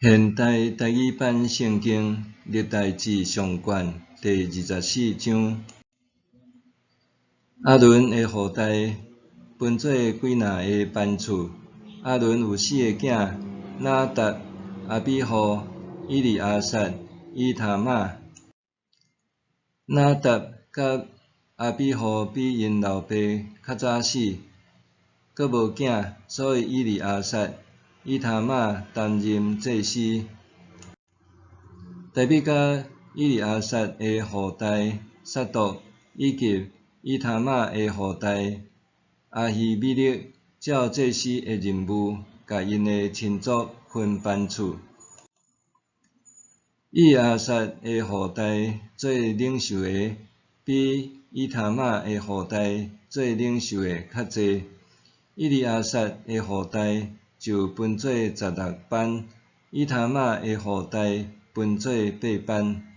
現代台語版聖經歷代志上卷第二十四章。亞倫的後代分做幾若个班次。亞倫有四个囝：拿答、亞比戶、以利亞撒、以他瑪。拿答佮亞比戶比𪜶老爸較早死，閣無囝，所以以利亞撒、以他瑪擔任祭司。大衛佮以利亞撒的後代撒督，以及以他瑪的後代亞希米勒，照祭司的任務，共𪜶的親族分班次。以利亞撒的後代做領袖的，比以他瑪的後代做領袖的較濟。以利亞撒的後代就分做十六班，以他瑪的後代分做八班。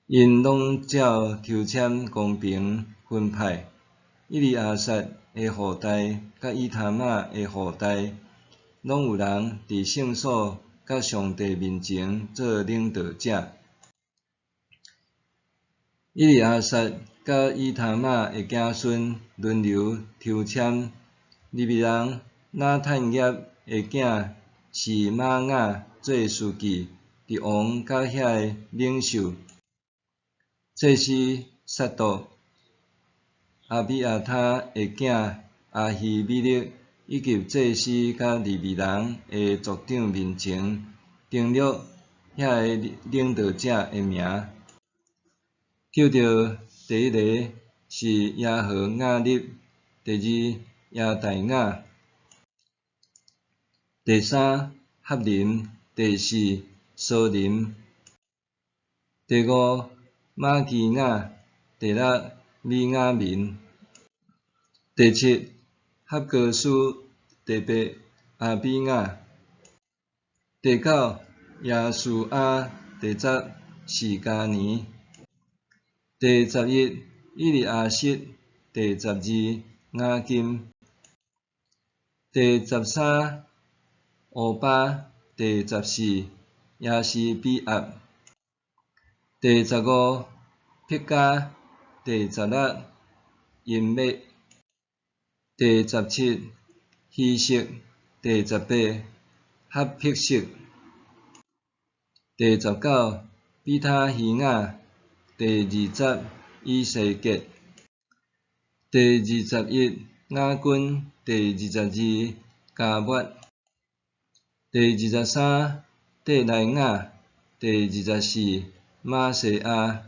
𪜶攏照抽籤公平分派。以利亞撒的後代佮以他瑪的後代，攏有人佇聖所佮上帝面前做領導者。以利亞撒佮以他瑪的子孫輪流抽籤。利未人拿坦業的囝示瑪雅做司記，佇王佮遐个領袖祭司撒督、亞比亞他的囝亞希米勒，以及祭司佮利未人的族長面前，登錄遐个領導者的名。抾著第一个是耶和雅立，第二耶大雅，第三哈琳，第四掃琳，第五瑪基雅，第六米雅明，第七哈哥斯，第八亞比雅，第九耶書亞，第十示迦尼，第十一以利亞實，第十二雅金，第十三烏巴，第十四耶洗比押，第十五毗迦，第十六音麥，第十七希實，第十八哈碧色，第十九比他希雅，第二十以西結，第二十一雅斤，第二十二迦抹，第二十三底來雅，第二十四瑪西亞。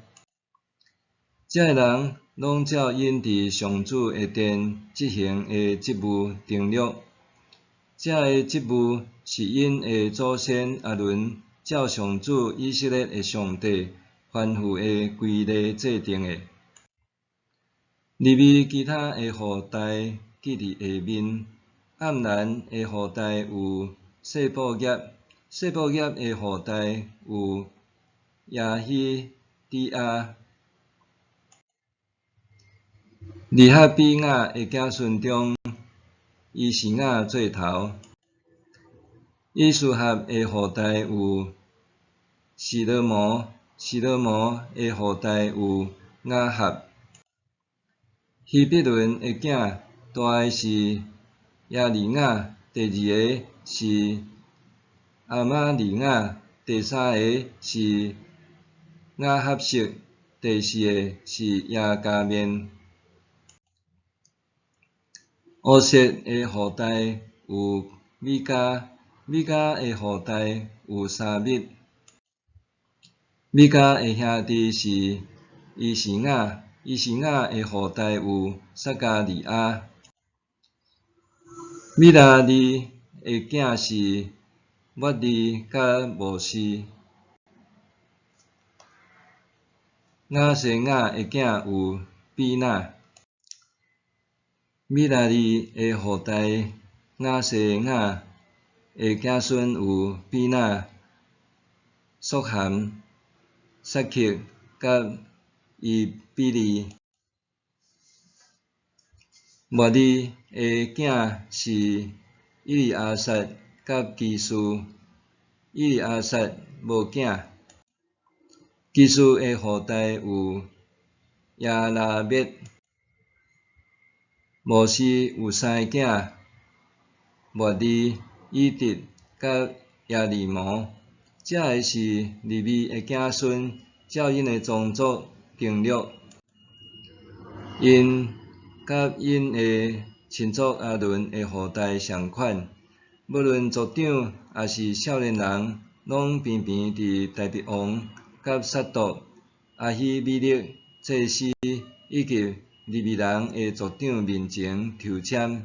這个人攏照𪜶佇上主的殿執行的職務登錄。這个職務是𪜶的祖先亞倫照上主以色列的上帝吩咐的規例制定的。利未其他的後代記佇下面。暗蘭的後代有細布業，細布業的後代有耶希底亞。利哈比雅的子孫中，伊示雅做頭。以斯合的後代有示羅摩，示羅摩的後代有雅合。希伯崙的囝，大个是耶利雅，第二个是亞瑪利雅，第三个是雅哈悉，第四个是耶迦勉。烏設的後代有米迦，米迦的後代有沙密。米迦的兄弟是伊示雅，伊示雅的後代有撒迦利亞。米拉利的囝是抹利佮摩西。雅西雅的囝有比那。米拉利的後代雅西雅的子孫有比那、朔含、撒克佮伊比利。抹利的囝是以利亞撒、佮基士，以利亞撒無囝。基士的後代有耶拉篾。摩西有三个囝：抹利、以得佮耶利摩。這个是利未的子孫，照𪜶的宗族登錄。𪜶佮𪜶的親族亞倫的後代仝款，無論族長抑是少年人，攏平平佇大祭王佮撒督、亞希米勒祭司以及利未人的族長面前抽籤。